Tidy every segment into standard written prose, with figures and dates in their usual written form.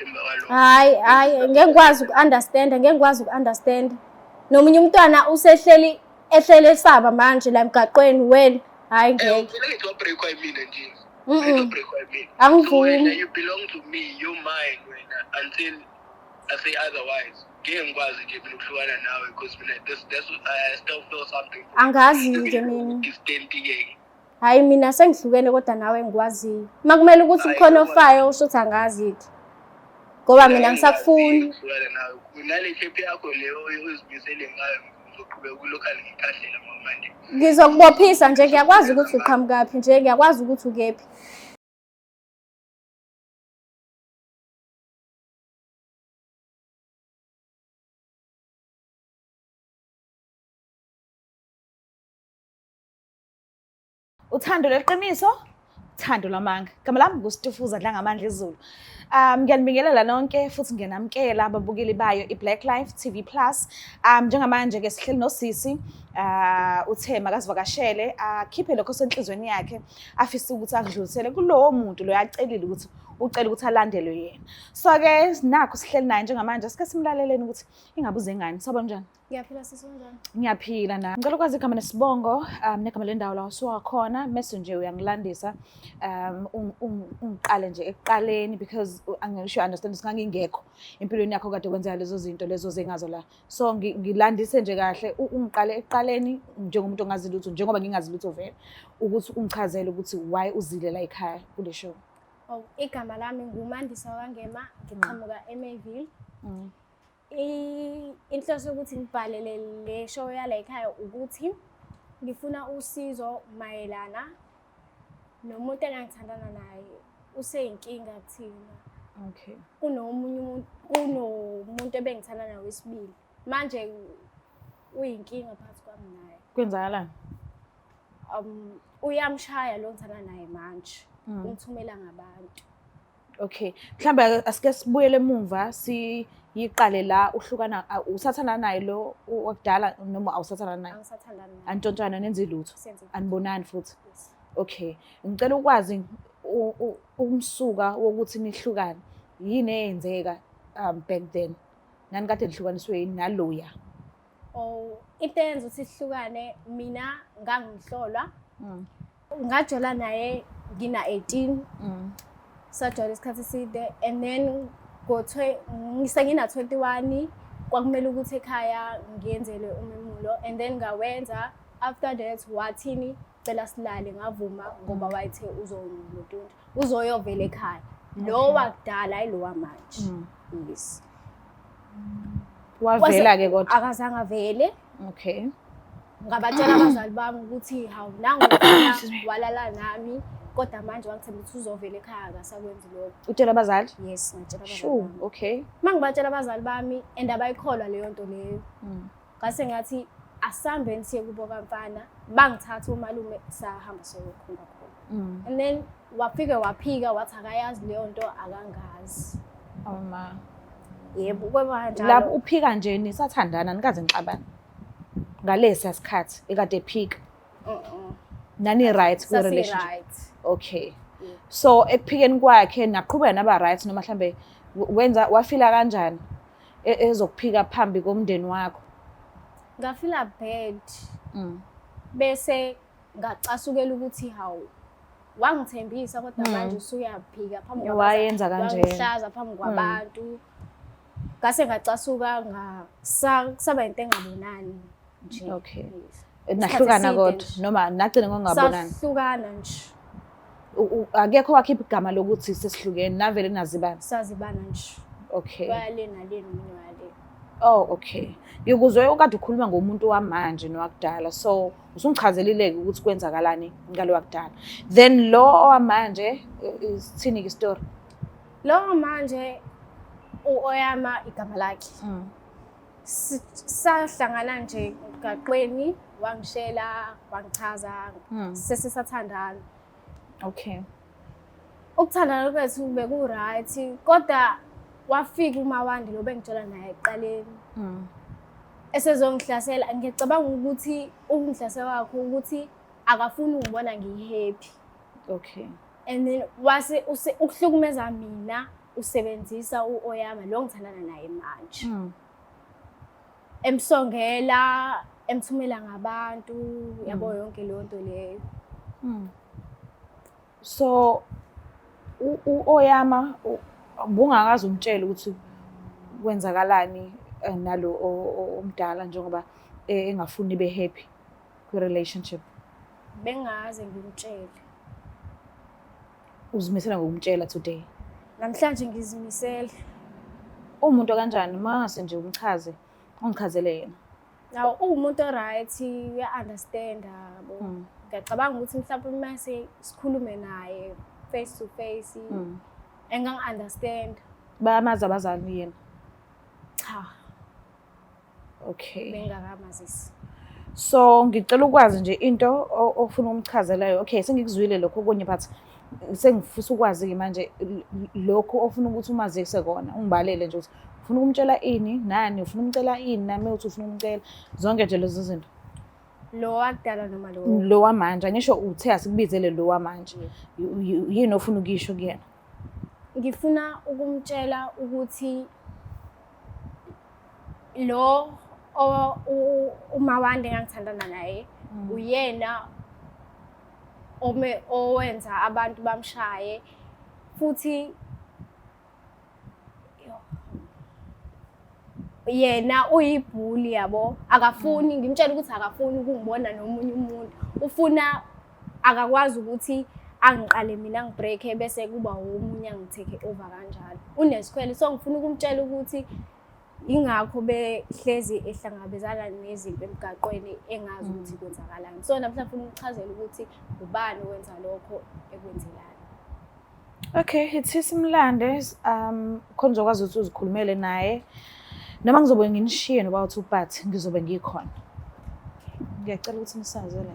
emva kwalokho. Hayi, hayi, ngeke ngikwazi uku-understand, ngeke ngikwazi uku-understand. Nomunye umntwana usehleli ehlele esaba manje la emgaqweni wena. Hayi Eh, ngeke. phela ngithi wabreakwa yimina nje. Mm-mm. Wabreakwa yimina. So Angivumi. wena you belong to me, you're mine wena until I say otherwise. Ngeke ngikwazi nje mina ukuhlukana nawe because mina this that's I still feel something for you. Angazi nje mina. Distant-ke. Hayi mina sengihlukene kodwa nawe engikwaziyo. Uma kumele ukuthi Hhayi, kukhona ofayo usho ukuthi angazi-ke. Ngoba mina ngisakufuni. Ukuhlukana nawe. Nale shape yakho leyo ozimisele ngayo ngizoqhubeka ulokhale ngikhahlela mamande. Ngizokubophisa nje ngiyakwazi ukuthi uqhamukaphi nje ngiyakwazi ukuthi ukephi. Uthando lweqiniso, uthando lwamanga. Igama lami nguStufuza Dlangamandla izulu. Ngiyanibingelela nonke futhi ngiyanamukela ababukeli bayo iBlack Life TV Plus. Njengamanje ke sihleli nosisi uthe makazivakashele akhiphe lokho senhlizweni yakhe afisa ukuthi akudlulisele kulowo muntu lo yacelile ukuthi ucela ukuthi alandelwe yena. So ke nakho sihleli naye njengamanje sike simlaleleni ukuthi ingabe uze ngani. Sawubona njani? Ngiyaphila sisi unjani? Ngiyaphila na. Ngicela ukwazi igama nesibongo, negama lendawo la usuka khona, mese nje uyangilandisa ungiqale nje ekuqaleni because angisho understand ukuthi ngangingekho empilweni yakho kade kwenzeka lezo zinto lezo zengazo la. So ngilandise nje kahle ungiqale ekuqaleni njengomuntu ongazi lutho njengoba ngingazi lutho vele ukuthi ungichazele ukuthi why uzile la ekhaya kule show. Oh, igama lami nguMandisa wakwaNgema, ngiqhamuka eMayville. Inhloso yokuthi ngibhalele le show yala ekhaya ukuthi ngifuna usizo mayelana nomuntu engangithandana naye useyinkinga kuthina. Okay. Kunomunye umuntu kunomuntu ebengithandana naye wesibili. Manje uyinkinga phakathi kwami naye. Kwenzakalani? Uyamshaya lo ngithandana naye manje. Ungithumela ngabantu. Okay. Mhlambe asike sibuyele emumva siyiqale la uhlukana usathandana naye lo wakudala noma awusathandana naye? Angisathandani naye. Antshontshana nenze lutho. Senze. Anibonani futhi. Yes. Okay. Ngicela ukwazi umsuka wokuthi nihlukane. Yini eyenzeka back then? Nani kade nihlukaniswe yini naloya? Oh, into eyenza ukuthi sihlukane mina ngangihlolwa. Ngajola naye ngina 18. Sajola isikhathi eside and then sengina 21 kwakumele ukuthi ekhaya ngiyenzele umemulo and then ngawenza. After that wathini cela silale, ngavuma ngoba wayethe uzongilotunja uzoyovela ekhaya lo wakudala hayi lo wamanje. Yes. Wavela ke kodwa akazange avele. Okay. Ngabatshela abazali bami ukuthi hawu nangu walala nami kodwa manje wangithemba ukuthi uzovela ekhaya akasakwenzi lokho. Utshela abazali? Yes, ngatshela abazali. Sure, okay. Mangibatshela abazali bami and abayikholwa leyo nto leyo. Ngase ngathi asambeni siye kubo kamfana, bangithatha umalume sahamba soyokhumba khona. And then wafike waphika wathi akayazi leyo nto akangazi. Oh ma. Yebo, kwaba kanjalo. Lapho uphika nje nisathandana nikaze nixabane. Ngalesa sikhathi ekade ephika. Nani right kwi relationship? Right. Okay. So ekuphikeni kwakhe naqhubeka naba right noma mhlambe wenza wafila kanjani ezokuphika phambi komndeni wakho? Ngafila bad. Bese ngacasukela ukuthi hawu wangithembisa kodwa manje usuyaphika phambi Wayenza kanje. Wangihlaza phambi kwabantu. Ngase ngacasuka kusaba into engabonani nje. Okay. Yes. Nahlukana Isikhathi kodwa eside nje. noma nagcina ngokungabonani. Sahlukana nje. Akekho wakhipha igama lokuthi sesihlukene navele nazibana. Sazibana nje. Okay. Wale nale nomunye wale. Oh okay. Ngikuzwe ukade ukhuluma ngomuntu wamanje nowakudala so usungichazelile ukuthi kwenzakalani ngalo wakudala. Then lo owamanje isithini ke story? Lo manje uOyama igama lakhe. Sahlangana nje emgaqweni wangishela wangichaza sesisathandana. Okay. Ukuthandana kwethu beku right kodwa wafika uMawandi lo bengitshela naye ekuqaleni. Esezongihlasela ngiyacabanga ukuthi ukungihlasela kwakhe ukuthi akafuni ukungibona ngihappy. Okay. And then wase ukuhlukumeza mina. Usebenzisa u-Oyama lo ngithandana naye manje. Emsongela, emthumela ngabantu, yabo yonke leyo nto leyo. So u-Oyama ubungakaze umtshele ukuthi kwenzakalani nalo omdala njengoba engafuni be happy kwi-relationship? Bengaze ngimtshele. Uzimisela ngokumtshela today? Namhlanje ngizimisele. Uwumuntu kanjani? Mangase nje umchaze, ungichazele yena. Naw, uwumuntu o-right, uya-understand-a yabo. Ngiyacabanga ukuthi mhlawumbe uma sikhulume naye face to face, engangi-understand. Bayamazi abazali yena? Cha. Okay. Bengakamazisi. So ngicela ukwazi nje into ofuna ukumchazela. Okay, sengikuzwile lokho okunye, but sengifisa ukwazi-ke manje lokhu ofuna ukuthi umazise kona. Ungibalele nje ukuthi ufuna ukumtshela ini nani, ufuna ukumcela ini nami uthi ufuna ukumcela, zonke nje lezo zinto. Lo wakudala noma lo? Lo wamanje, angisho uthe asikubizele lo wamanje. Yini ofuna ukuyisho kuyena? Ngifuna ukumtshela ukuthi lo uMawande engangithandana naye uyena owenza abantu bamshaye, futhi yena uyibhuli yabo, akafuni ngimtshela ukuthi akafuni ukungibona nomunye umuntu, ufuna akakwazi ukuthi angiqale mina ngibreak bese kuba omunye angitheke over kanjalo, unesikhwele. So ngifuna ukumtshela ukuthi ingakho behlezi ehlangabezana nezinto emgaqweni engazi ukuthi kwenzakalani. So namhlanje ngifuna ukuchazela ukuthi ubani owenza lokho ekwenzelani. Okay, ithi simlande, khona uzokwazi ukuthi uzikhulumele naye. Noma ngizobe nginishiye noba uthi but ngizobe ngikhona. Ngiyacela ukuthi nisazele.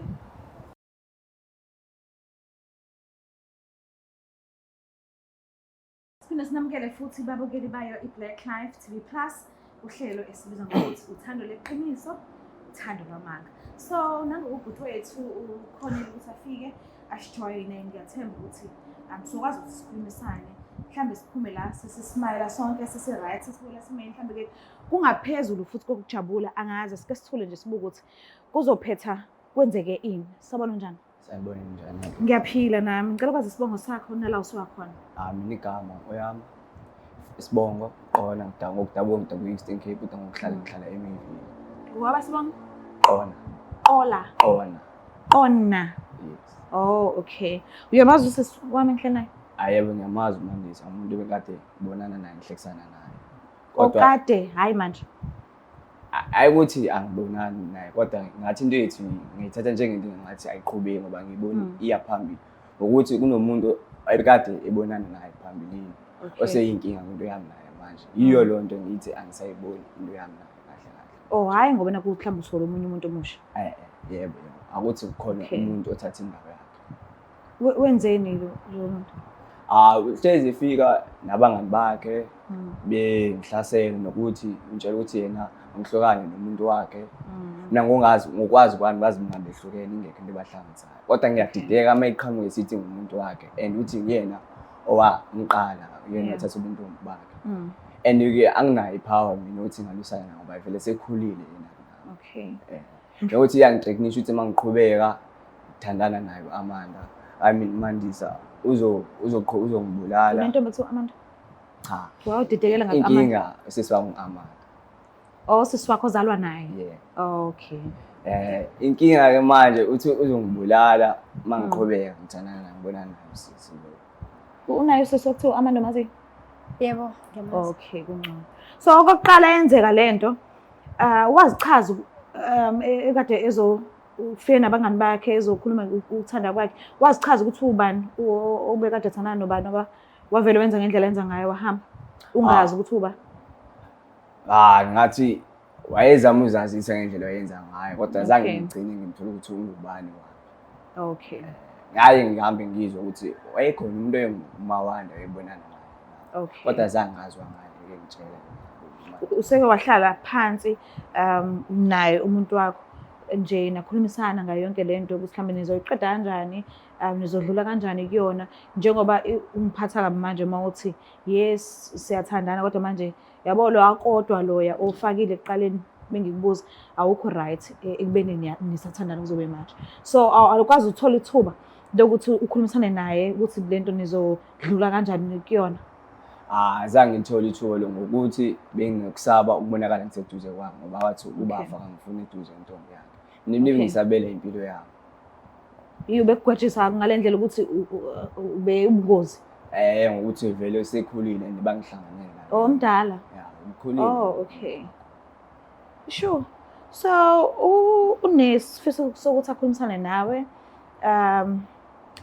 Siphinde sinamukele futhi babukeli bayo i-Black Life TV Plus, uhlelo esibiza ngokuthi uthando leqiniso, uthando lwamanga. So nangu ubhuti wethu ukhonile ukuthi afike asijoyine. Ngiyathemba ukuthi sizokwazi ukuthi sikhulumisane, mhlambe siphume la sesismayela sonke, sesi-right, sesibuyela esimeni, mhlambe-ke kungaphezulu futhi kokujabula. Angazi, sike sithule nje sibuke ukuthi kuzophetha kwenzeke ini. Sabona njani? Sanibona, njani? Ngiyaphila nami. Ngicela ukwazi isibongo sakho nala usuka khona. Ah, mina igama Oyama. Isibongo Qona, ngokudabuka ngidabuka e-Eastern Cape, kodwa ngokuhlala ngihlala eMayville. Waba sibongo? Qona. Qola. Qona. Qona. Yes. Oh, okay. Uyamazi usisi wami enhle naye? Hayi, yebo, ngiyamazi uMandisa, umuntu ebekade ngibonana naye, ngihlekisana naye. Kodwa Okade, hayi manje. Hayi ukuthi angibonani naye, kodwa ngathi into yethu ngiyithatha njengento ngathi ayiqhubeki ngoba ngiyibona iya phambili. Ngokuthi kunomuntu ebekade ebonana naye phambilini oseyinkinga kwinto yami naye manje. Yiyo loo nto ngithi angisayiboni into yami naye kahle kahle. Oh, hayi ngoba nakho mhlawumbe uthole omunye umuntu omusha. Yebo, yebo. Akuthi kukhona umuntu othatha indawo yakhe. Wenzeni lo muntu? Ah, uhlezi efika nabangani bakhe bengihlasela nokuthi ngitshela ukuthi yena ngihlukane nomuntu wakhe. Mina ngongazi, ngokwazi kwami bazi mina behlukene, ingekho into ebahlanganisayo. Kodwa ngiyadideka uma eqhamuka esithi ngumuntu wakhe and uthi nguyena owamqala, uyena othatha ubuntombi bakhe. And-ke anginayo i-power mina ukuthi ngalwisana naye ngoba vele sekhulile yena. Njengokuthi iyangithreatenisha ukuthi uma ngiqhubeka ngithandana naye u-Amanda, I mean Mandisa, uzongibulala. Unentombi ekuthiwa Amanda? Cha. Wawudidekela ngako Amanda? Inkinga usisi wami u-Amanda. Oh, usisi wakho ozalwa naye? Yeah. Okay. Inkinga ke manje uthi uzongibulala uma ngiqhubeka ngithandana naye, ngibonana naye usisi lo. Unaye usisi okuthiwa Amanda umazi? Yebo, ngiyamazi. Okay, kungcono. So okokuqala yenzeka lento, wazichaza ekade ezofika nabangani bakhe ezokhuluma ukuthanda kwakhe. Wazichaza ukuthi ubani obekade ethandana nobani, ngoba wavele wenza ngendlela enza ngayo wahamba. Ungazi ukuthi uba. Ngathi wayezama uzazisa ngendlela oyenza ngayo, kodwa zange ngigcine ngimthola ukuthi ungubani wakhe. Ngaye ngihambe ngizwe ukuthi wayekhona umuntu oyingumawanda oyebonana naye. Kodwa zange ngazwa ngaye, ngeke ngitshele. Useke wahlala phansi naye umuntu wakho. nje nakhulumisana ngayo yonke le nto ukuthi mhlawumbe nizoyiqeda kanjani, nizodlula kanjani kuyona, njengoba ungiphatha kabi manje uma uthi yes siyathandana, kodwa manje yabo lo akodwa loya ofakile ekuqaleni bengikubuza awukho right ekubeni nisathandana kuzobe manje. So awukwazi ukuthola ithuba lokuthi ukhulumisane naye ukuthi le nto nizodlula kanjani kuyona. Ah, zange ngithole ithuba ngokuthi bengikusaba ukubonakala ngiseduze kwami ngoba wathi ubafa kangifuni eduze nentombi yakhe. Mina ngisabela impilo yami. Iyo bekugwetshisa ngale ndlela ukuthi ube ubungozi. Ngokuthi vele usekhulile and bangihlanganela. Oh, mdala. Yeah, ukhulile. Oh, okay. Sure. So unesifiso sokuthi akhulumisane nawe.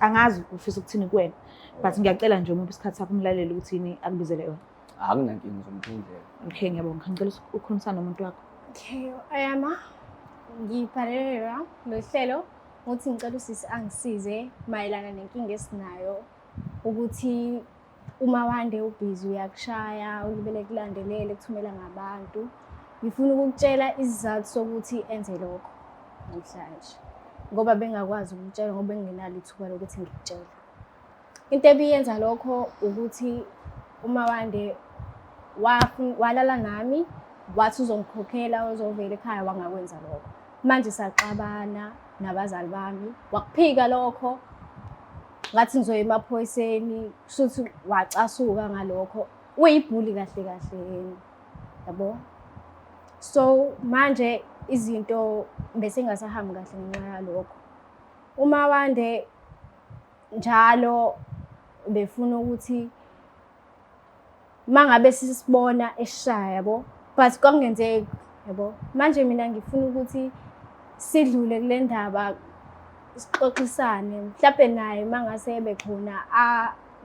Angazi ufisa ukuthini kuwena, but ngiyacela nje umuphe isikhathi sakho umlaleli ukuthi yini akubizele yona. Akunankinga, ngizomphindela. Okay, ngiyabonga. Ngicela ukukhulumisana nomuntu wakho. Okay, Oyama, ngibhalelwa lo hlelo ukuthi ngicela usisi angisize mayelana nenkinga esinayo ukuthi uma wande ubhizi uyakushaya, ulibele kulandelele, kuthumela ngabantu. Ngifuna ukukutshela isizathu sokuthi enze lokho namhlanje, ngoba bengakwazi ukukutshela ngoba bengingenalo ithuba lokuthi ngikutshele. Into ebiyenza lokho ukuthi uma wande walala nami, wathi uzongikhokhela, uzovela ekhaya, wangakwenza lokho. Manje saxabana nabazali bami, wakuphika lokho, ngathi ngizoya emaphoyiseni, kushuthi wacasuka ngalokho. Uyibhuli kahle kahle yena, yabo. So manje izinto bese ngingasahambi kahle ngenxa yalokho. Uma wande njalo befuna ukuthi mangabe sisibona esishaya, yabo, but kwakungenzeki, yabo. Manje mina ngifuna ukuthi sidlule kule ndaba, sixoxisane, mhlampe naye mangase ebe khona,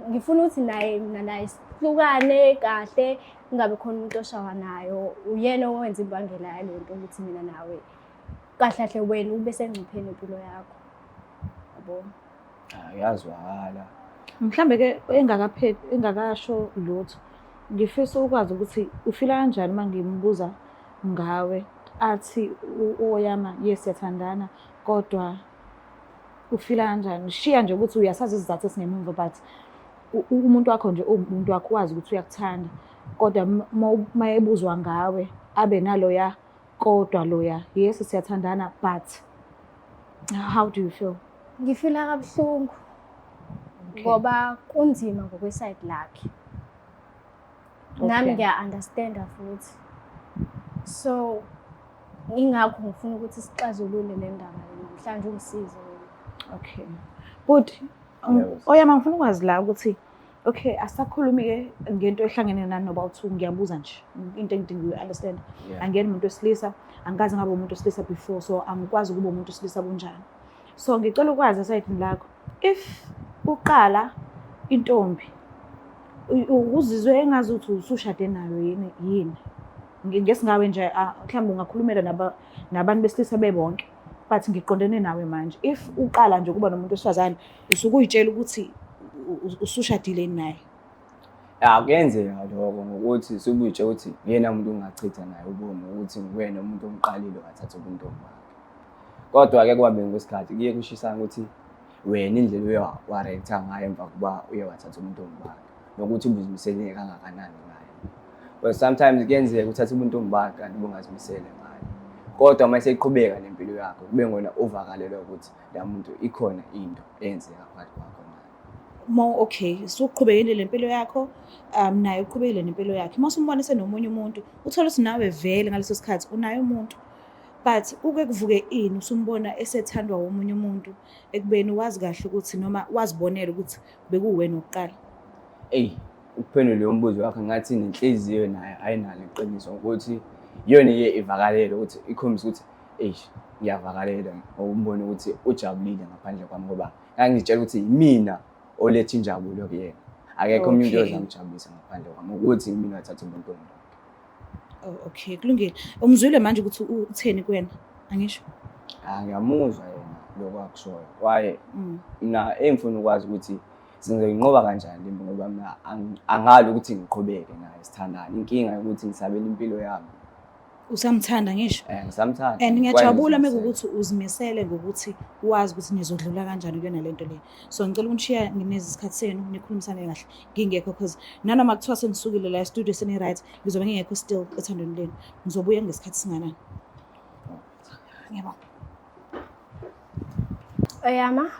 ngifuna ukuthi naye mina naye sihlukane kahle, kungabe khona umuntu oshawa nayo. Uyena owenza imbangela yale nto ukuthi mina nawe kahle kahle wena ube sengcupheni impilo yakho, yabo. Ayazwakala. Mhlambe ke engakasho lutho, ngifisa ukwazi ukuthi ufila kanjani uma ngimbuza ngawe athi uOyama yes siyathandana, kodwa ufila kanjani? Shiya nje ukuthi uyasazi isizathu esingemuva, but umuntu wakho nje uwumuntu wakho, wazi ukuthi uyakuthanda, kodwa uma ebuzwa ngawe abe naloya kodwa loya yes siyathandana, but how do you feel? Ngifila kabuhlungu ngoba kunzima ngokweside lakhe. Nami ngiya-understanda futhi. So ingakho ngifuna ukuthi sixazulule le ndaba namhlanje, ungisize wena. Okay. But Oyama, ngifuna ukwazi la ukuthi okay, asakhulumi-ke ngento ehlangene nani noba u-two, ngiyabuza nje into engidinga uyi-understand. Angiyena umuntu wesilisa, angikaze ngabe umuntu wesilisa before, so angikwazi ukuba umuntu wesilisa kunjani. So ngicela ukwazi esayidini lakho, if uqala intombi uzizwe engazuthi usushade nayo yini yini? Ngesingawe nje mhlawumbe ungakhulumela nabantu besilisa bebonke, but ngiqondene nawe manje. If uqala nje ukuba nomuntu wesifazane, usuke uyitshela ukuthi usushadile naye. Ya, kuyenzeka lokho ngokuthi sukuyitshela ukuthi uyena umuntu ongachitha naye ubomi, ukuthi nguwena umuntu omqalile wathatha ubuntombi bakhe. Kodwa-ke kuhambeni kwesikhathi kuye kushisana ukuthi wena indlela uye wa-react-a ngayo emva kokuba uye wathatha ubuntombi bakhe, nokuthi ubuzimisele kangakanani ngaye. But sometimes kuyenzeka uthathe ubuntombi bakhe kanti ubungazimisele ngayo. Kodwa uma eseqhubeka nempilo yakho, kube ngona uvakalelwa ukuthi la muntu ikhona into eyenzeka phakathi kwakho naye. Mo okay, usuqhubekile nempilo yakho, naye uqhubekile nempilo yakhe. Uma usumbona esenomunye umuntu, uthole ukuthi nawe vele ngaleso sikhathi unaye umuntu. But uke kuvuke ini usumbona esethandwa omunye umuntu ekubeni wazi kahle ukuthi noma wazibonela ukuthi bekuwena wokuqala? Eyi, ukuphendula loyo mbuzo wakho ngathi nenhliziyo nayo ayinalo iqiniso ukuthi iyona iye ivakalele ukuthi ikhombise ukuthi eish ngiyavakalela ngokumbona ukuthi ujabulile ngaphandle kwami, ngoba ngangitshela ukuthi yimina oletha injabulo kuyena, akekho omunye umuntu ozangijabulisa ngaphandle kwami, ukuthi mina wathatha ubuntombi bakhe. Oh, okay, kulungile. Umzwile manje ukuthi utheni kuwena, angisho? Ah, ngiyamuzwa yena lokho akushoyo, kwaye mina engifuna ukwazi ukuthi sizoyinqoba kanjani lempi, ngoba mina angali ukuthi ngiqhubeke naye sithandane. Inkinga ukuthi ngisabela impilo yami. Usamthanda ngisho? Ngisamthanda. And ngiyajabula mekuwukuthi uzimisele ngokuthi wazi ukuthi nizodlula kanjani kuyona lento le. So ngicela ukunishiya ngineze isikhathi senu nikhulumisane kahle ngingekho, cause nanoma kuthiwa senisukile la e-studio seni-right, ngizobe ngingekho still ethandweni lenu. Ngizobuya ngesikhathi singanani. Ngiyabonga. Oyama,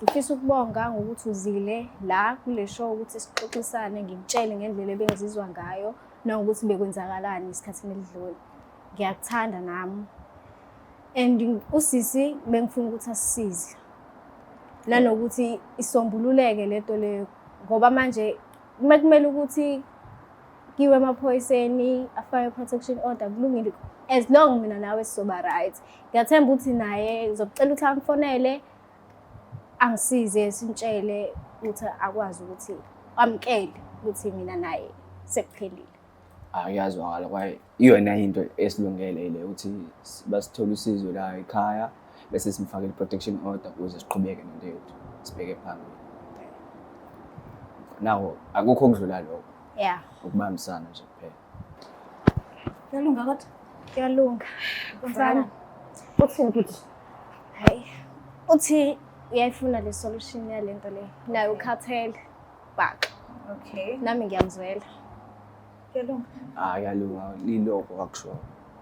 ngifisa ukubonga ngokuthi uzile la kule show ukuthi sixoxisane, ngikutshele ngendlela ebengizizwa ngayo nangokuthi bekwenzakalani esikhathini elidlule. Ngiyakuthanda nami. And usisi bengifuna ukuthi asisize. Nanokuthi isombululeke lento leyo ngoba manje uma kumele ukuthi kiwe emaphoyiseni afake protection order, kulungile as long mina nawe sizoba right. Ngiyathemba ukuthi naye ngizokucela ukuthi angifonele angisize, sintshele ukuthi akwazi ukuthi amukele ukuthi mina naye sekuphelile. Akuyazwakala kwaye iyona into esilungele le ukuthi basithole usizo la ekhaya bese simfakele i-protection order ukuze siqhubeke nento yethu, sibheke phambili. Nawo akukho okudlula lokho. Ukubambisana nje kuphela. Kuyalunga kodwa? Kuyalunga. Mfana. Uthini futhi? Hayi. Uthi uyayifuna le solution yalento le. Naye ukhathele. Baka. Okay. Nami ngiyamzwela. Kuyalunga. Ah, kuyalunga. Lilokho akusho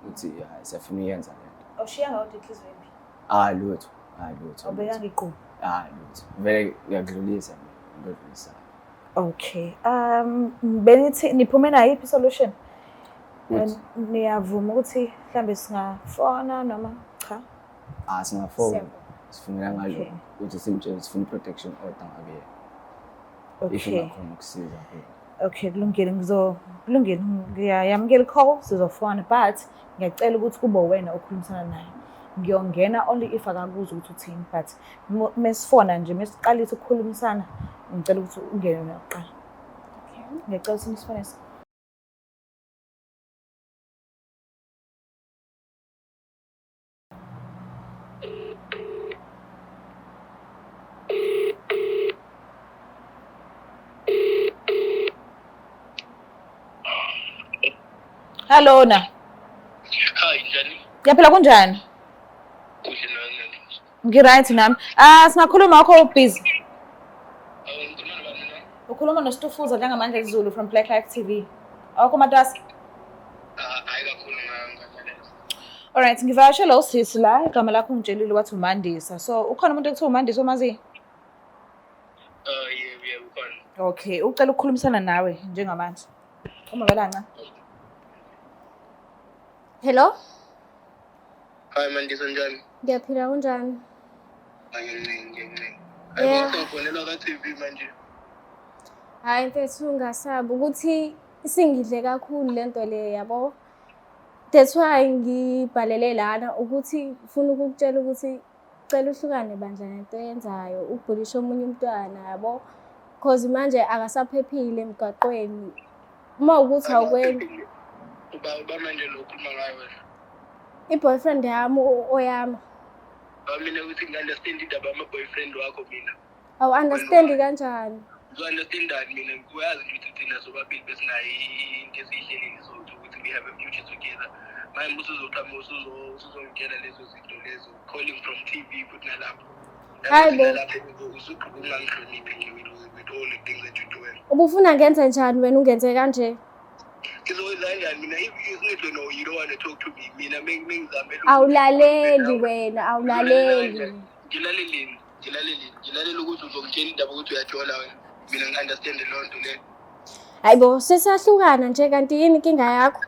ukuthi hayi, siyafuna uyenza lento. Awushiyanga kodwa inhliziyo embi. Ah, lutho. Ah, lutho. Awubekanga iqhubu. Ah, lutho. Vele ngiyakudlulisa mina, ngiyakudlulisa. Okay. Benithi niphume nayo iphi solution? Ukuthi Niyavuma ukuthi mhlambe singafona noma cha? Ah, singafona. Siyavuma. Sifunela ngalo Okay. ukuthi simtshele sifuna i-protection order ngakuye. If ungakhona ukusiza kuye. Okay, kulungile, kulungile, ngiyayamukela i-call, sizofona, but ngiyacela ukuthi kube wena okhulumisana naye. Ngiyongena only if akakuzwa ukuthi uthini, but mesifona nje, mesiqalisa ukukhulumisana, ngicela ukuthi ungene wena kuqala. Okay. Ngiyacela ukuthi nisifonise. Hello na. Hi, njani? Ngiyaphila, kunjani? Kuhle nani? Ngi-right nami. Ah, singakhuluma, awukho busy? Awu, ngikhuluma nobani mina? Ukhuluma noStufuza Dlangamandla Zulu from Black Life TV. Awukho matasa? Ah, hayi kakhulu, ngalalela. Alright, ngivakashela usisi la, igama lakho ungitshelile wathi uMandisa. So, ukhona umuntu ekuthiwa uMandisa omaziyo? Ah, yebo yebo, ukhona. Okay, ucela ukukhulumisana nawe njengamanje. Uma vela kancane. Hello? Hi Mandisa, njani? Ngiyaphila, kunjani? Angincenge, ngiyancenge. Hayi, sengifonelwa ka-TV manje. Hayi mfethu, ungasabi ukuthi isingidle kakhulu lento le yabo. That's why ngibhalele lana ukuthi ngifuna ukukutshela ukuthi cela uhlukane bandla nento oyenzayo, ubhulishe omunye umntwana yabo. Cause manje akasaphephile emgwaqweni. Uma ukuthi awukwenzi. Uba manje lo okhuluma ngayo wena? I-boyfriend yami, oyama. Ba mina ukuthi ngi-understand indaba yama-boyfriend wakho mina. Awu-understand kanjani? Ngizo-understandani mina? Uyazi nje ukuthi thina sobabili besinayo into esiyihlelile sokuthi ukuthi we have a future together. Manje usuzoqhamuka usuzongitshela lezo zinto lezo, calling from TV futhi nalapho. Hayi bo. Nalapho usuqhuba ungangihloniphi nje with all the things that you're doing. Ubufuna ngenze njani wena ungenze kanje? Ngizokwenza kanjani mina if ngithi no, you don't want to talk to me, mina mengizamela Awulaleli wena, awulaleli. Ngilaleleni? Ngilaleleni? Ngilalela ukuthi uzongitshela indaba ukuthi uyajola wena. Mina ngi-understand leyo nto leyo. Hayibo, sesiyahlukana nje, kanti yini inkinga yakho?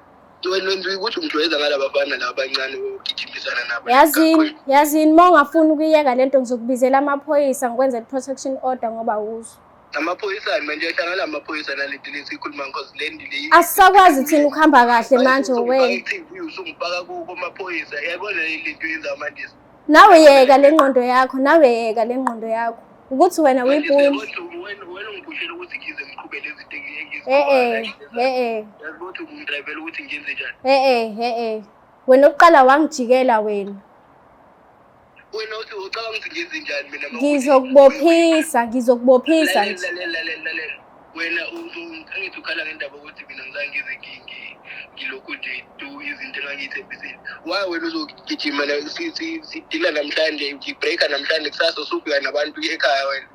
Wena wenza ukuthi ungijwayeza ngalaba bafana laba abancane ogijimisana nabo. Yazini, yazini, uma ungafuni ukuyeka lento ngizokubizela amaphoyisa ngikwenzele i-protection order ngoba awuzwa. Amaphoyisa manje ahlangana amaphoyisa nalento lesikhuluma, because le nto le Asisakwazi thina ukuhamba kahle manje wena. TV usungifaka kumaphoyisa, yayibona le nto yenza manje. Nawe yeka le ngqondo yakho, nawe yeka le ngqondo yakho. Ukuthi wena uyibhuli. Wena ungiphushela ukuthi ngize ngiqhube lezi zinto. Eh eh, eh eh. Yazi ukuthi ungidrayivela ukuthi ngenze njani. Eh eh, eh eh. Wena oqala wangijikela wena. Wena uthi ucabanga ukuthi ngenze njani mina? Ngizokubophisa, ngizokubophisa nje. Lalela, lalela, lalela. Wena angithi ukhala ngendaba ukuthi mina ngizange ngize Ngilokhu nje do izinto engangiyithembisile. Why wena uzogijima sidila namhlanje, ngibreaka namhlanje, kusasa usufika nabantu ekhaya wena?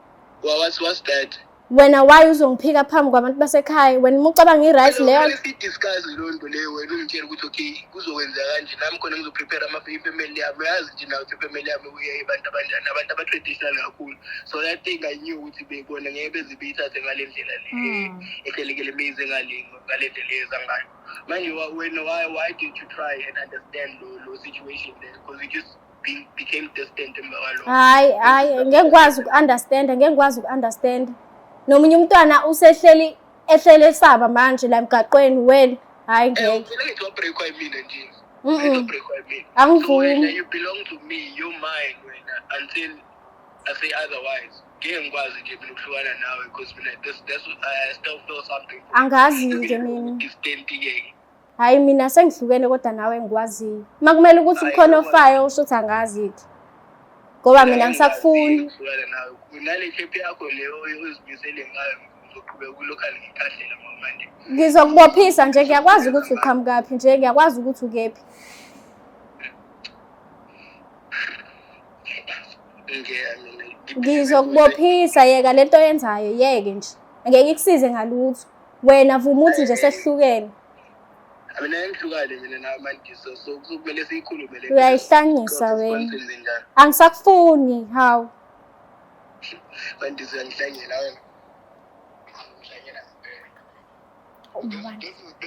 What's that? Wena why uzongiphika phambi kwabantu basekhaya? Wena uma ucabanga i-right leyo. Kumele si-discuss leyo nto leyo. Wena ungitshela ukuthi okay, kuzokwenza kanje, nami khona ngizoprepare ifamily yami. Uyazi nje nawe ukuthi ifamily yami kuye abantu abanjani, abantu aba-traditional kakhulu. So that thing I knew ukuthi bebona ngeke beze beyithathe ngale ndlela le ehlelekele mize ngale ndlela eza ngayo manje. Wena why didn't you try and understand lo situation there? Because you just became distant emva kwalokho. Hayi, hayi, ngeke ngikwazi uku-understand, ngeke ngikwazi uku-understand. Nomunye umntwana usehleli ehlele esaba manje la emgaqweni wena. Hayi, ngeke. Phela ngithi wabreakwa yimina nje. Wabreakwa yimina. Angivumi. So wena, you belong to me, you're mine wena until I say otherwise. Ngeke ngikwazi nje mina ukuhlukana nawe because mina this that's I still feel something for you. Angazi-ke mina. Distant-ke. Hayi, mina sengihlukene kodwa nawe engikwaziyo. Uma kumele ukuthi Hhayi, kukhona ofayo, usho ukuthi angazi-ke. Ngoba mina ngisakufuni. Ukuhlukana nawe. Nale shape yakho leyo ozimisele ngayo, ngizoqhubeka ulokhale ngikhahlela mamanje. Ngizokubophisa nje, ngiyakwazi ukuthi uqhamukaphi nje, ngiyakwazi ukuthi ukephi. Ngiya mina. Ngizokubophisa, yeka lento oyenzayo, yeke nje. Angeke ikusize ngalutho. Wena vuma ukuthi nje sesihlukene. Mina ngihlukane mina nawe manje, so kumele siyikhulume le. Uyayihlanyisa wena. Senze njani? Angisakufuni, hawu. Manje uyangihlanyela wena. Ngihlanyela ngempela.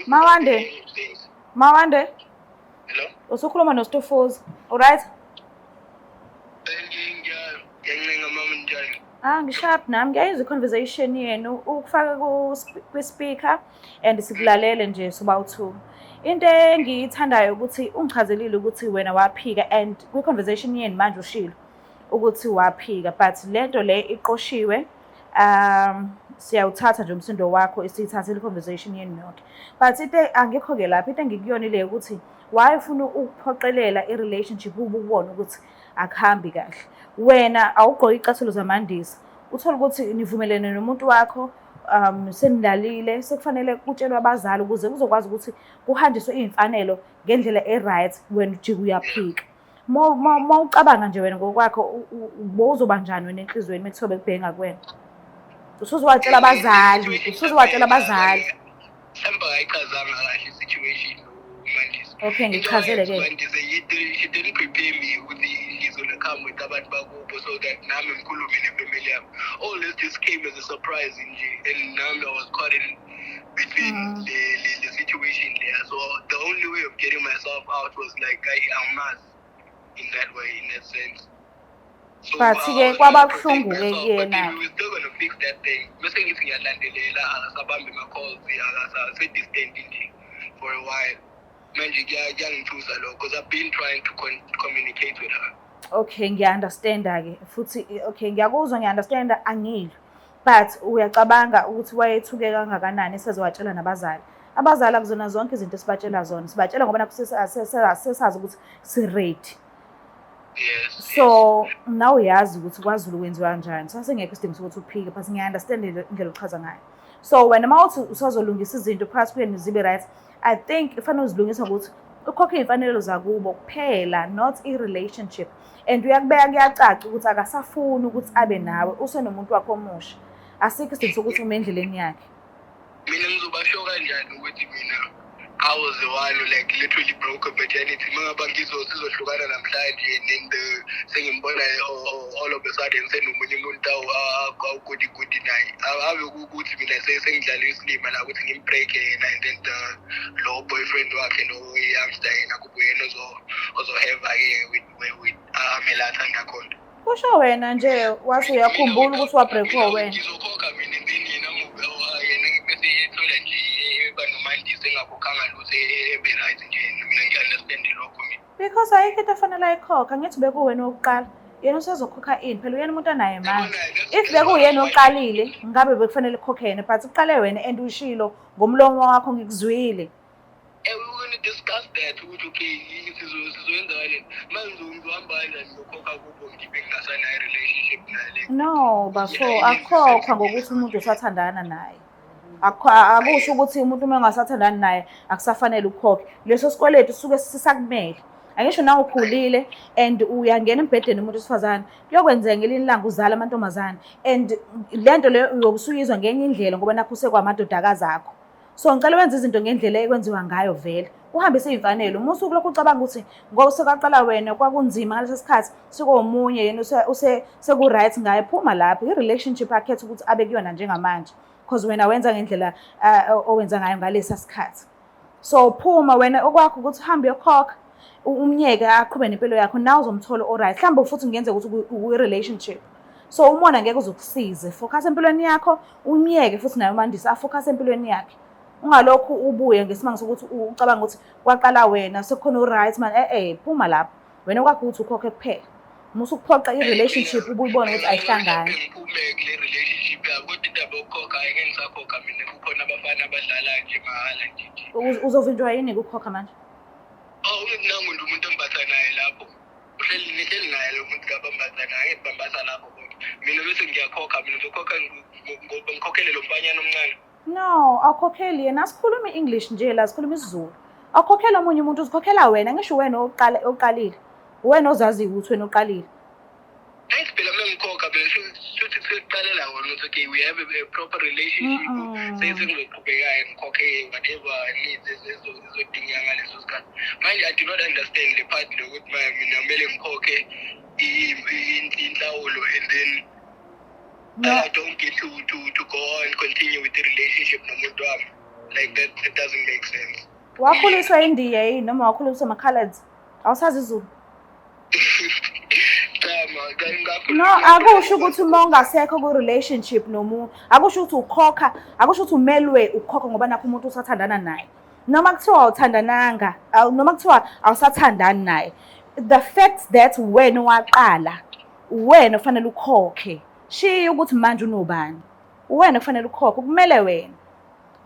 Mawande. Mawande, Hello? usukhuluma noStufuza, alright? Ngiyancenga mama, njani? Ah, ngisharp nami, ngiyayizwa i-conversation yenu, ukufaka kwi-speaker and sikulalele nje soba u-two. Into engiyithandayo ukuthi ungichazelile ukuthi wena waphika and kwi-conversation yenu manje ushilo ukuthi waphika, but lento le iqoshiwe. Siyawuthatha nje umsindo wakho, isiyithathile i-conversation yenu yonke, but into angikho-ke lapho, into engikuyona ile ukuthi why ufuna ukuphoqelela i-relationship ube ubone ukuthi akuhambi kahle. Wena awugqoki icathulo zamandisa, uthole ukuthi nivumelene nomuntu wakho, senilalile, sekufanele kutshelwe abazali ukuze kuzokwazi ukuthi kuhanjiswe iy'mfanelo ngendlela e-right, wena ujike uyaphika. Ma ucabanga nje wena ngokwakho, bowuzoba njani wena enhliziyweni uma kuthiwa bekubheke ngakuwena? Usuzowatshela abazali, usuzowatshela abazali. Mhlawumbe akayichazanga kahle i-situation uMandisa. Okay, ngichazele-ke. Mandisa, she didn't prepare me ukuthi he's gonna come with abantu bakubo so that nami ngikhulume nefamily yami. All this just came as a surprise nje, and nami I was caught in between the situation there. So the only way of getting myself out was like I angimazi in that way, in that sense. So, But-ke kwaba buhlungu-ke kuyena. We were still gonna fix that thing. Bese ngithi ngiyalandelela, akasabambi ama-calls, akasase-distant nje for a while. Manje kuyangithusa lokho because I've been trying to communicate with her. Okay, ngiya-understanda-ke futhi. Okay, ngiyakuzwa, ngiya-understanda, angilwi, but uyacabanga ukuthi wayethuke kangakanani esezowatshela nabazali? Abazali akuzona zonke izinto esibatshela zona, sibatshela ngoba nakhu sesazi ukuthi si-ready. So nawe uyazi ukuthi kwaZulu kwenziwa kanjani, sasengekho isidingo sokuthi uphike, but ngiya-understand indlela ochaza ngayo. So wena uma uthi usazolungisa izinto phakathi kwenu zibe right, I think kufanele uzilungise ngokuthi ukhokhe iy'mfanelo zakubo kuphela, not i-relationship. And uyakubeka kuyacaca ukuthi akasafuni ukuthi abe nawe, usenomuntu wakho omusha. Asikho isidingo sokuthi ume endleleni yakhe. Mina ngizobasho kanjani ukuthi mina I was the one who like literally broke a virginity? Mangaba sizohlukana namhlanje and then the sengimbona all of a sudden senomunye umuntu awugudi gudi naye, ave ukuthi mina sengidlala isilima la ukuthi ngimbreak yena and then the lo boyfriend wakhe, lo youngster, yena kube yena ozoheva-ke with amele athanda khona. Kusho wena nje, wathi uyakhumbula ukuthi wabreakwa wena. Ngizokhokha mina and then yena yena bese ethola nje eba nomandisa engakhokhanga lutho, ebe right nje. Mina ngiya-understand lokho mina. Because ayikho into efanele ayikhokha, ngithi bekuwena wokuqala, yena usezokhokha ini? Phela uyena umuntu anaye manje. If bekuyena oqalile, ngabe bekufanele kukhokhe yena, but uqale wena and ushilo ngomlomo wakho, ngikuzwile. We were gonna discuss that ukuthi okay, sizoyenza kanjani manje, ngizohamba kanjani ngokhokha kubo ngibe ngingasanayo relationship naye? No bafo, akukhokhwa ngokuthi umuntu usathandana naye. Akusho ukuthi umuntu uma engasathandani naye akusafanele ukhokhe. Leso sikweletu suke sisakumele. Angisho nawe ukhulile and uyangena embhedeni umuntu wesifazane. Kuyokwenzeka ngelinye ilanga uzala amantombazane and lento leyo uyobe usuyizwa ngenye indlela ngoba nakho usekwamadodakazi akho. So ngicela wenze izinto ngendlela ekwenziwa ngayo vele. Uhambise iy'mfanelo. Uma usukulokhu ucabanga ukuthi ngoba usekaqala wena kwakunzima ngaleso sikhathi sikomunye yena seku-right ngaye, phuma lapho. I-relationship akhetha ukuthi abe kuyona njengamanje. Because wena wenza ngendlela owenza ngayo ngalesa sikhathi. So phuma wena, okwakho ukuthi uhambe uyokhokha, umyeke aqhube nempilo yakho, nawe uzomthola o-right. Mhlawumbe futhi kungenzeka ukuthi ukwi-relationship. So umona ngeke uzokusize. Focus empilweni yakho, umyeke futhi naye uMandisa afocus empilweni yakhe. Ungalokhu ubuye ngesimanga sokuthi ucabanga ukuthi kwaqala wena sekukhona u-right man. Phuma lapho. Wena okwakho ukuthi ukhokhe kuphela. Musa ukuphoqa i-relationship ubuyibona ukuthi ayihlangani. Ngiphume kule relationship yabo, kodwa indaba yokukhokha angeke ngisakhokha mina. Kukhona abafana abadlala nje mahhala nje nje. Uzovinjwa yini ukukhokha manje? Oh, nangu umuntu embatha naye lapho. Uhleli nihleli naye lo muntu kabambatha naye, angithi bambatha lapho bonke. Mina bese ngiyakhokha, mina ngizokhokha ngoba ngikhokhele lo mfanyana omncane. No, awukhokheli yena. Asikhulumi English nje la, sikhuluma isiZulu. Awukhokheli omunye umuntu, uzikhokhela wena. Ngisho wena oqala oqalile. Wena ozaziyo ukuthi wena oqalile. Hayi phela uma ngikhokha phela shuthi sekuqalela wona ukuthi okay, we have a proper relationship. Sengizoqhubeka ngikhokhe whatever needs ezodingeka ngaleso sikhathi. Manje I do not understand the part lokuthi mina kumele ngikhokhe inhlawulo and then No. I don't get to go on continue with the relationship nomuntu wami. Like that doesn't make sense. Wakhuliswa eNdiya yini noma wakhuliswa ama-Coloureds? Awusazi isiZulu? Cha ma, No, akusho ukuthi uma ungasekho ku-relationship nomuntu, akusho ukuthi ukhokha, akusho ukuthi umelwe ukukhokha ngoba nakho umuntu usathandana naye. Noma kuthiwa awuthandananga, noma kuthiwa awusathandani naye. The fact that wena waqala, wena ufanele ukhokhe. Shiya ukuthi manje unobani. Wena kufanele ukhokhe, kumele wena.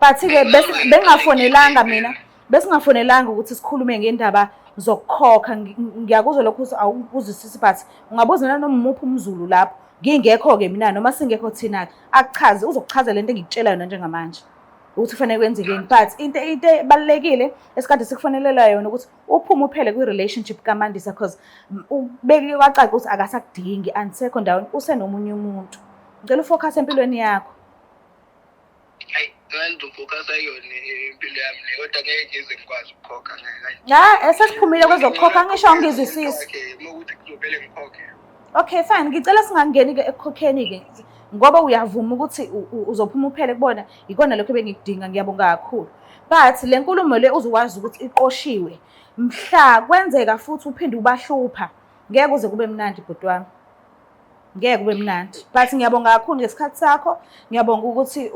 But-ke bengingafonelanga mina, besingafonelanga ukuthi sikhulume ngendaba zokukhokha. Ngiyakuzwa lokho ukuthi awukuzwisisi, but ungabuza nanoma umuphi umZulu lapho. Ngingekho-ke mina noma singekho thina, akuchaze, uzokuchazela lento engikutshela yona njengamanje ukuthi kufanele kwenzekeni. But into ebalulekile esikade sikufonelela yona ukuthi uphume uphele kwi-relationship kaMandisa, cause ubeke kwacaca ukuthi akasakudingi, anisekho ndawonye, usenomunye umuntu. Ngicela ufocus empilweni yakho. Hayi, ngizofocusa yona impilo yami le, kodwa ngeke ngize ngikwazi ukukhokha ngeke. Ha, esesiphumile kwezokukhokha, ngisho angizwisisi. Okay, uma ukuthi kuzovele ngikhokhe. Okay, fine. Ngicela singangeni-ke ekukhokheni-ke ngoba uyavuma ukuthi uzophuma uphele kubona, ikona lokho ebengikudinga, ngiyabonga kakhulu. But le nkulumo le uzokwazi ukuthi iqoshiwe. Mhla kwenzeka futhi uphinde ubahlupha, ngeke kuze kube mnandi bhuti wami. Ngeke kube mnandi. But ngiyabonga kakhulu ngesikhathi sakho. Ngiyabonga ukuthi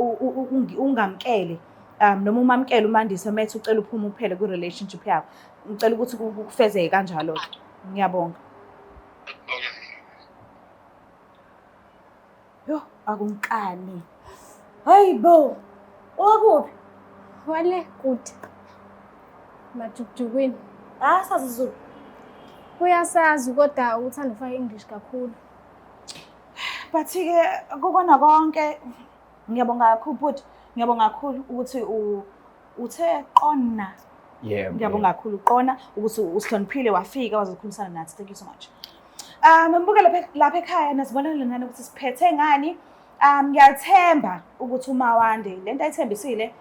ungamkele noma umamkele uMandisa methu ucela uphume uphele kwi-relationship yakho. Ngicela ukuthi kufezeke kanjalo-ke. Ngiyabonga. Yo, akunkani. Hayi bo. Owakuphi? Wale kude. Majukujukwini. Ah, sazi isiZulu. Uyasazi kodwa uthanda ufaka English kakhulu. But-ke kukona konke ngiyabonga kakhulu bhuti. Ngiyabonga kakhulu ukuthi uthe qona. Yebo. Ngiyabonga kakhulu qona ukuthi usihloniphile wafika wazokhulumisana nathi. Thank you so much. Mbuke lapha ekhaya nasibonele nani ukuthi siphethe ngani. Ngiyathemba ukuthi uMawande lento ayithembisile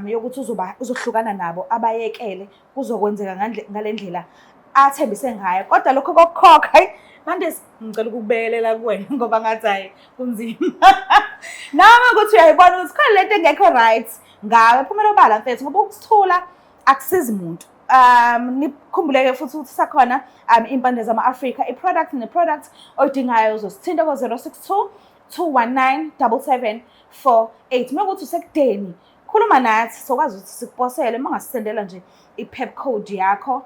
yokuthi uzohlukana nabo abayekele kuzokwenzeka ngale ndlela athembise ngayo. Kodwa lokho kokukhokha, hayi Mandisi, ngicela ukukubekelela kuwena ngoba ngathi hayi kunzima. Noma ukuthi uyayibona ukuthi khona lento engekho right ngawe, phumela obala mfethu ngoba ukuthula akusizi muntu. Nikhumbuleke futhi ukuthi sakhona impande zama-Afrika, i-product ne-product oyidingayo uzosithinta ko-062 219 7748. Uma kuthi usekudeni, khuluma nathi sokwazi ukuthi sikuposele uma ungasisendela nje i-pep code yakho.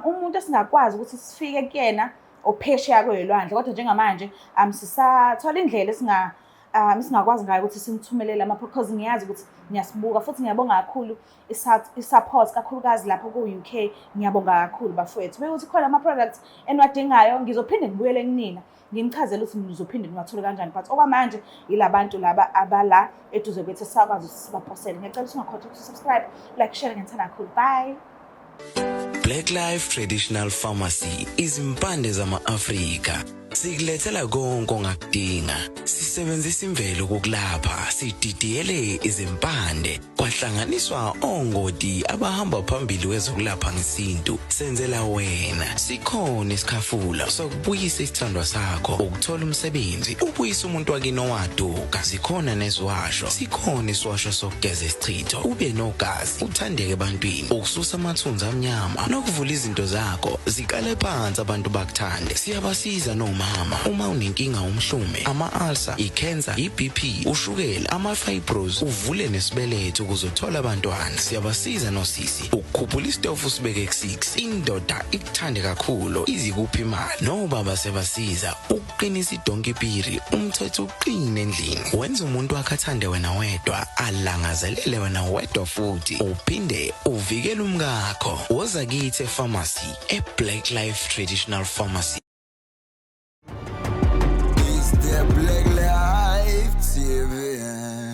Umuntu esingakwazi ukuthi sifike kuyena ophesheya kwelwandle, kodwa njengamanje sisathola indlela esingakwazi ngayo ukuthi sinithumelele ama-because ngiyazi ukuthi niyasibuka futhi ngiyabonga kakhulu i-support kakhulukazi lapho ku-UK. Ngiyabonga kakhulu bafowethu. Bekuthi khona ama-products eniwadingayo, ngizophinde ngibuyele kunina. Nginichazele ukuthi nizophinde niwathole kanjani, but okwamanje yilabantu laba abala eduze kwethu esisakwazi ukuthi sibaposele. Ngiyacela ukuthi ungakhohlwa ukuthi subscribe, like, share. Ngithanda kakhulu. Bye. Black Life Traditional Pharmacy, izimpande zama-Afrika. Sikulethela konke ongakudinga. Sisebenzisa imvelo kokulapha, sididiyele izimpande, kwahlanganiswa ongoti abahamba phambili kwezokulapha ngesintu. Senzela wena. Sikhona isikhafula sokubuyisa isithandwa sakho, ukuthola umsebenzi, ubuyise umuntu wakini owaduka. Zikhona neziwasho. Sikhona isiwasho sokugeza isichitho, ube nogazi, uthandeke ebantwini, ukususa amathunzi amnyama nokuvula izinto zakho ziqale phansi, abantu bakuthande. Siyabasiza nomama uma unenkinga, umhlume, ama-ulcer, i-cancer, i-BP, ushukela, ama-fibros, uvule nesibeletho ukuze uthole abantwana. Siyabasiza nosisi ukukhuphula isitofu sibeke ku-6, indoda ikuthande kakhulu, izikuphi imali. Nobaba siyabasiza ukuqinisa idonkipiri, umthetho uqine endlini, wenza umuntu wakhe athande wena wedwa, alangazelele wena wedwa, futhi uphinde uvikele umkakho. Woza kithi e-pharmacy, e-Black Life Traditional Pharmacy. It's the Black Life TV.